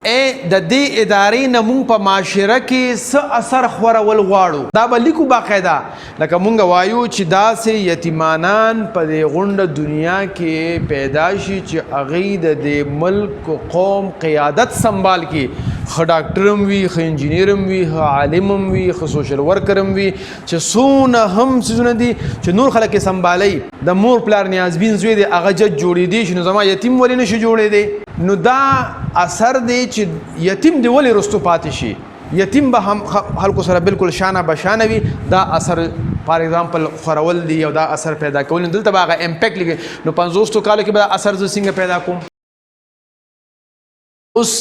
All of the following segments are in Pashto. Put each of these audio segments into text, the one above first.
ای د دې ادارې نه مونږ په معاشره کې څه اثر خورول غواړو، دا به لیکو باقاعده. لکه مونږ وایو چې داسې یتیمانان په دې غونډه دنیا کې پیدا شي چې هغوی د دې ملک قوم قیادت سنبال کړي، ښه ډاکټر هم وي، ښه انجینر هم وي، ښه عالم هم وي، ښه سوشل ورکر هم وي، چې څونه هم څیزونه دي چې نور خلک یې سنبالوي. د مور پلار نیازبین زوی دی، هغه جج جوړېدی شي، نو زما یتیم ولې نشي جوړېدی؟ نو دا اثر دی چې یتیم دی ولې رستو پاتې شي، یتیم به هم خلکو سره بالکل شانه بشانه وي. دا اثر فار ایگزامپل خورول دی او دا اثر پیدا کول، دلته به هغه امپیکټ لګي. نو 50 کالو کې به اثر زه څنګه پیدا کوم؟ اوس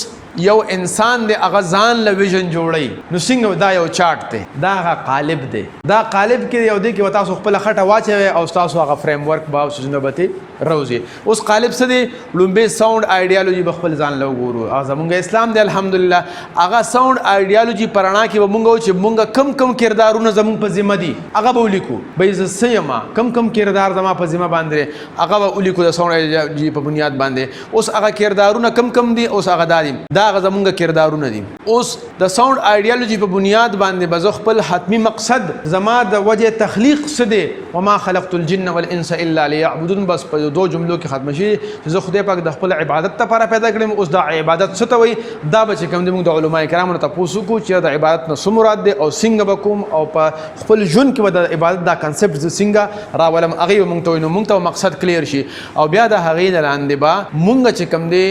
یو انسان دی، هغه ځان له ویژن جوړی، نو څنګه؟ دا یو چارت دی، دا هغه قالب دی. دا قالب کې یو دی کې تاسو خپل خټه واچوي او تاسو هغه فریم ورک به او څه به ته روزي. اوس قالب څه دی؟ لومبه ساوند ایډیالوژي به خپل ځان له وګورو. هغه زمونږ اسلام دی الحمدلله. هغه ساوند ایډیالوژي پرانا کې به مونږ چې مونږ کم کم کردارونه زمونږ په ذمہ دي هغه به ولیکو. به زه څه یم، کم کم کردار زما په ذمہ باندې هغه به ولیکو د ساوند ایډیالوژي په بنیاد باندې. اوس هغه کردارونه کم کم دي؟ اوس هغه دا دي، دا هغه زمونږ کردارونه دي. اوس د ساوند ایډیالوژي په بنیاد باندې به زه خپل حتمی مقصد، زما د وجه تخلیق څه دی، وما خلقت الجن والانس الا ليعبدون، بس په دوه جملو کې ختم شي چې زه خدای پاک د خپل عبادت لپاره پیدا کړم. اوس دا عبادت څه ته وایي؟ دا به چې کوم دی موږ د علما کرامو نه تپوس وکړو چې د عبادت نه څه مراد دی او څنګه به کوم او په خپل ژوند کې به د عبادت دا کنسپټ زه څنګه راولم. هغې به موږ ته وایي، نو موږ ته مقصد کلیر شي. او بیا د هغې د لاندې به مونږ چې کوم دی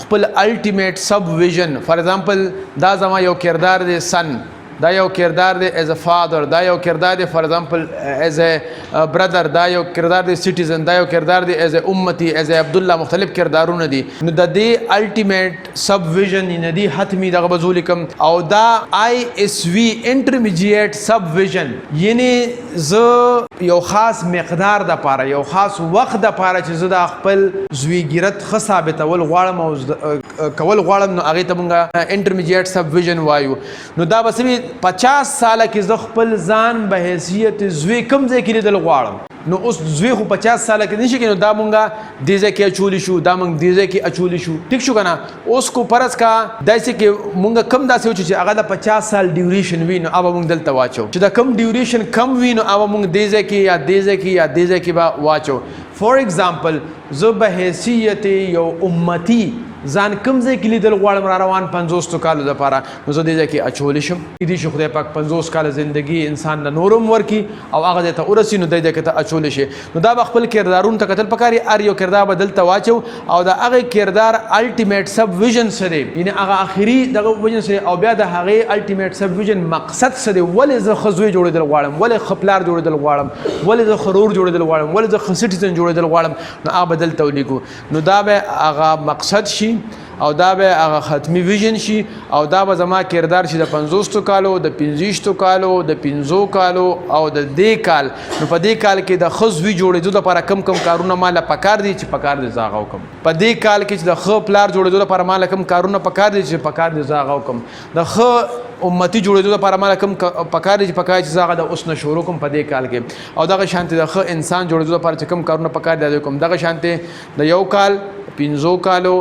خپل الټیمیټ سب ویژن، فار ایگزامپل دا زما یو کردار دی سن، دا یو کردار دی ایز ا فادر، دا یو کردار دی فار ایگزامپل ایز ا برادر، دا یو کردار دی سټیزن، دا یو کردار دی ایز ا امتی، ایز ا عبد الله، مختلف کردارونه دي. نو د دې الټیمیټ سب ویژن نه دی حتمی دغه به زه ولیکم. او دا آی اس وی انټرمیډیټ سب ویژن، یعنی زه یو خاص مقدار د پاره، یو خاص وخت د پاره چې زه د خپل زویګیرت ښه ثابتول غواړم او کول غواړم، نو هغې ته مونږ انټرمیډیټ سب ویژن وایو. نو دا به څه وي؟ 50 ساله کې زه خپل ځان به حیثیت زوی کوم ځای کې لیدل غواړم. نو اوس زوی خو 50 ساله کې نشي کېدی، نو دا مونږه دې ځای کې اچولی شو، دا مونږ دې ځای کې اچولی شو. ټیک شو که نه؟ اوس کو فرض کا داسې کې مونږ کم داسې وچو چې هغه د 50 سال ډیوریشن وي، نو هغه مونږ دلته واچو. چې د کم ډیوریشن کم وي، نو هغه مونږ دې ځای کې یا دې ځای کې یا دې ځای کې به واچو. فار ایگزامپل زه به حیثیت یو امتی ځان کم ځای کې لیدل غواړم را روان 50 کالو دپاره، نو زه دې ځای کې اچولی شم. کېدای شي خدای پاک 50 کاله زندګي انسان له نور هم ورکړي او هغه ځای ته ورسي، نو دی ځای کې ته اچولی شي. نو دا به خپل کردارونو ته کتل پکار، هر یو کردار به دلته واچو او د هغې کردار الټیمیټ سب ویژن څه دی، یعنې هغه اخري دغه ویژن څه دی، او بیا د هغې الټیمیټ سب ویژن مقصد څه دی، ولې زه ښه زوی جوړېدل غواړم، ولې ښه پلار جوړېدل غواړم، ولې زه ښه ورور جوړېدل غواړم، ولې زه ښه سټیزن جوړېدل غواړم، نو هغه به دلته ولیکو. نو دا به هغه مقصد شي او دا به هغه ختمي ویژن شي او دا به زما کردار شي د 50 کالو، د 25 کالو، د 5 کالو او د دې کال. نو په دې کال کې د ښه زوی جوړېدو لپاره کم کم کارونه ماله پکار دي چې پکار دي زه هغه وکړم. په دې کال کې چې د ښه پلار جوړېدو لپاره ماله کم کارونه پکار دي چې پکار دي زه هغه وکړم. د ښه امتی جوړېدو لپاره ماله کم پکار دي چې پکار چې زه هغه د اوس نه شروع کوم په دې کال کې. او دغه شانتې د ښه انسان جوړېدو لپاره چې کم کارونه پکار دي هغه کوم. دغه شانتې د یو کال، 5 کالو،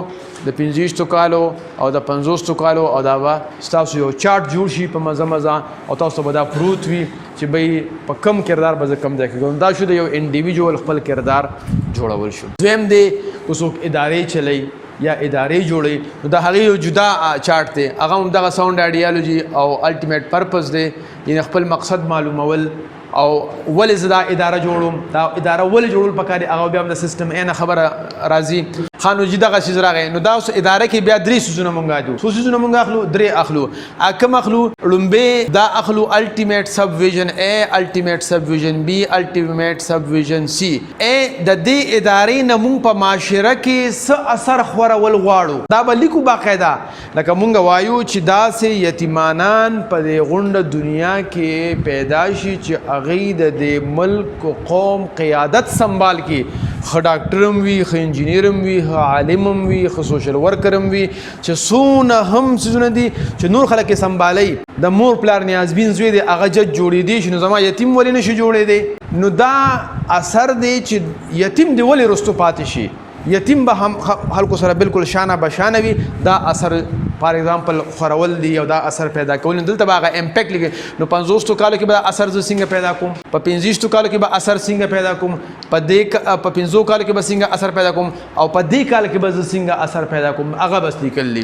د 25 کالو او د 50 کالو، او دا به ستاسو یو چارټ جوړ شي په مزه مزه او تاسو به دا پروت وي چې به په کم کردار به زه کم ځای کې ګورم. دا شو د یو انډیویجوال خپل کردار جوړول شو. دویم دی که څوک ادارې چلی یا ادارې جوړي، نو د هغې یو جدا چارټ دی. هغه هم دغه ساوند ایډیالوژي او الټیمیټ پرپز دی، یعنی خپل مقصد معلومول او ولې زه دا اداره جوړوم، دا اداره ولې جوړول پکار دي. هغه بیا هم د سیستم ای نه خبره راځي. ښه، نو جي دغه څیز راغی، نو دا اوس اداره کې بیا درې څیزونه مونږ اخلو. څو څیزونه مونږ اخلو؟ درې اخلو. کوم اخلو؟ ړومبی دا اخلو الټیمیټ سب ویژن ای، الټیمیټ سب ویژن بی، الټیمیټ سب ویژن سی. ای د دې ادارې نه مونږ په معاشره کې څه اثر خورول غواړو، دا به لیکو باقاعده. لکه مونږ وایو چې داسې یتیمانان په دې غونډه دنیا کې پیدا شي چې هغوی د دې ملک قوم قیادت سنبال کړي، ښه ډاکټر هم وي، ښه انجینر هم وي، ښه عالم هم وي، ښه سوشل ورکر هم وي، چې څونه هم څیزونه دي چې نور خلک یې سنبالوي. د مور پلار نیازبین زوی دی، هغه جج جوړېدی شي، نو زما یتیم ولې نشي جوړېدی؟ نو دا اثر دی چې یتیم دی ولې رستو پاتې شي، یتیم به هم خلکو سره بالکل شانه بشانه وي. دا اثر فار ایگزامپل خورول دي او دا اثر پیدا کول، دلته به هغه امپیکټ لیکي. نو 50 کالو کې به اثر زه څنګه پیدا کوم، په 25 کالو کې به اثر څنګه پیدا کوم، په دې په 5 کالو کې به څنګه اثر پیدا کوم او په دې کال کې به زه څنګه اثر پیدا کوم، هغه بس لیکل دي.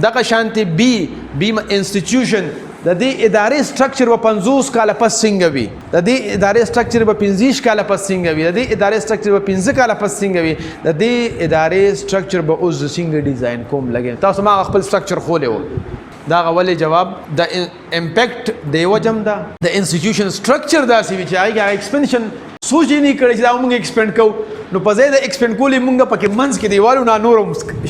دغه شانتي بي بي انسټیټیوشن، د دې ادارې سټرکچر به 50 کاله پس څنګه وي، د دې ادارې سټرکچر به 25 کاله پس څنګه وي، د دې ادارې سټرکچر به 5 کاله پس څنګه وي، د دې ادارې سټرکچر به اوس څنګه ډیزاین کوم. لګي تاسو ما خپل سټرکچر خولې و. دا غولې جواب د امپیکټ دی وجم ده د انسټیټیوشن سټرکچر داسې وي چې هغه ایکسپنشن سوچ یې نه کړی چې دا موږ ایکسپند کوو، نو په ځای د ایکسپند کولې موږ پکې منځ کې دیوالو نه نور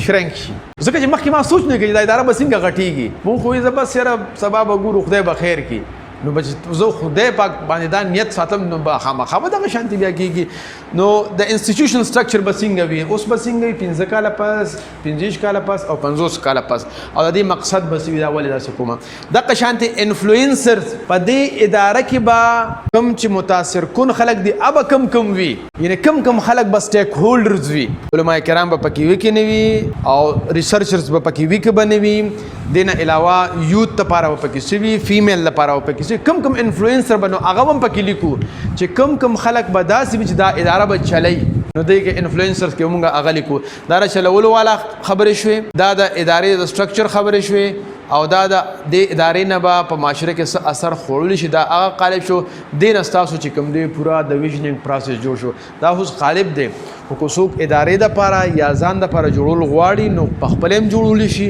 شرنک شي، ځکه چې مخکې ما سوچ نه کړی دا اداره به څنګه غټیږي. مونږ خو یې زه بس یاره سبا به ګورو، خدای به خیر کړي. نو بچ زه خدای پاک باندې دا نیت ساتم نو به خامخا به دغه شانتي بیا کېږي. نو د انسټیټیوشن سټرکچر به څنګه وي، اوس به څنګه وي 5 کاله پس، 25 کاله پس او 50 کاله پس، او د دې مقصد به څه وي، دا ولې داسې کومه. دغه شانتي انفلوئنسرز په دې اداره کې به کم چې متاثر کن خلک دي ابه کم کم وي، یعنی کم کم خلک به سټیک هولډرز وي، علما کرام به پکې وي کې نه وي او ریسرچرز به پکې وي کې به نه وي. دې نه علاوه یوت لپاره به پکې څه وي، فیمیل لپاره به پکې څه، کم کم انفلوئنسر به، نو هغه هم پکې لیکو چې کم کم خلک به داسې وي چې دا اداره به چلی. نو دې کې انفلوئنسرز کې موږ هغه لیکو. دا د چلولو والا خبرې شوې، دا د ادارې د سټرکچر خبرې شوې، او دا د دې ادارې نه به په معاشره کې څه اثر خوړلی شي، دا هغه قالب شو. دې نه ستاسو چې کوم دی پوره د ویژنینګ پروسس جوړ شو. دا اوس قالب دی، خو که څوک ادارې دپاره یا ځان دپاره جوړول غواړي نو په خپله هم جوړولی شي،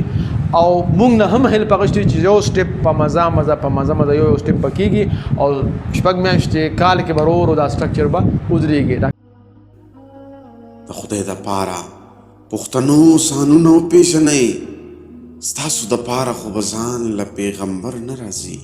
او مونږ نه هم هیلپ اخیستي چې یو سټپ په مزه مزه په مزه مزه یو یو سټپ پکېږي او شپږ میاشتې کال کې به ورو ورو دا سټرکچر به ودرېږي. د خدای دپاره پښتنو ځانونه وپېژنئ، ستاسو دپاره خو به ځان له پیغمبر نه راځي.